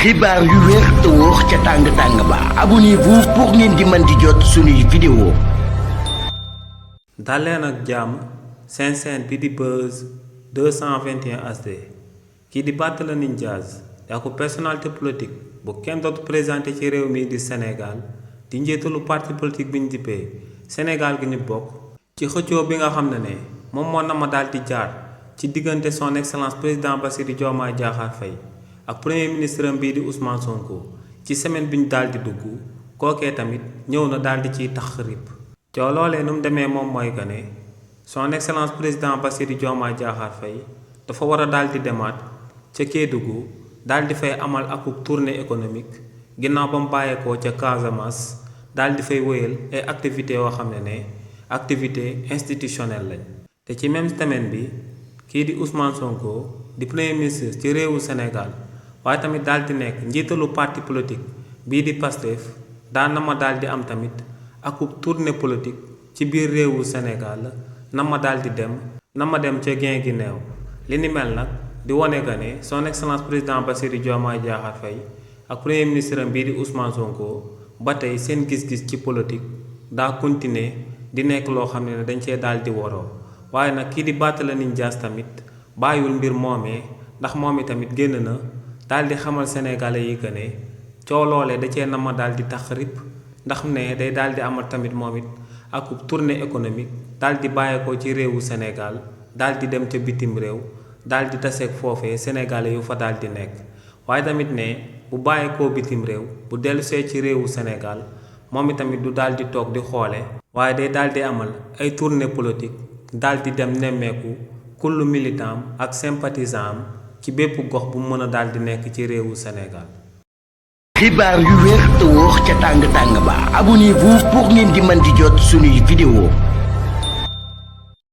xibaar yu wér te wóor ca tàng ba abonnez-vous pour ngeen di mën di jot suñuy vidéo. daleen ak jàmm seen chaîne bi di Buzz 221 HD kii di Barthélémy Dias yaa ko personnalité politique bu kenn dootu présenté ci réew mi di Sénégal di njiitalu parti politique bi ñu dippee Sénégal gi ñu bokk ci xëccoo bi nga xam ne moom moo na ma daal di jaar ci diggante son excellence président Bassirou Diomaye Diakhar Faye ak premier ministre am bii di Ousmane Sonko ci semaine bi ñu daal di dugg kookee tamit ñëw na daal di ciy tax rip coow loolee nu mu demee moom mooy que ne son excellence président Bassirou Diomaye Diakhar Faye dafa war a daal di demaat ca Kédougou daal di fay amal akub tournée économique ginnaaw ba mu bàyyeekoo ca Casamance daal di fay wéyal ay activités yoo xam ne activité institutionnelle lañ te ci même semaine bi kii di Ousmane Sonko di premier ministre ci réewu Sénégal waaye tamit daal di nekk njiitalu parti politique bii di Pastef daan na ma daal di am tamit akub tournée politique ci biir réewu Sénégal na ma daal di dem ca Guinguinéo li ni mel nag di wane que ne son excellence président Bassirou Diomaye Diakhar Faye ak premier ministre am bii di Ousmane Sonko ba tey seen gis-gis ci politique daa continuer di nekk loo xam ne dañ cee daal di waroo waaye nag kii di Barthélémy Dias tamit bàyyiwul mbir moomee ndax moom tamit génn na daal di xamal sénégalais yi que ne coow loolee da cee na ma daal di tax rip ndax ne day daal di amal tamit moom it akub tournée économique daal di bàyyeekoo ci réewu Sénégal daal di dem ca bitim réew daal di taseeg foofee sénégalais yu fa daal di nekk waaye tamit ne bu bàyyeekoo bitim réew bu dellusee ci réewu Sénégal moom tamit du daal di toog di xoole waaye day daal di amal ay tournée politique daal di dem nemmeeku kullu militant ak sympathisant am ci bépp gox bu mën a daal di nekk ci réewu Sénégal. xibaar yu wér te wóor ca tàng ba abonnez-vous pour ngeen di mën di jot suñuy vidéo.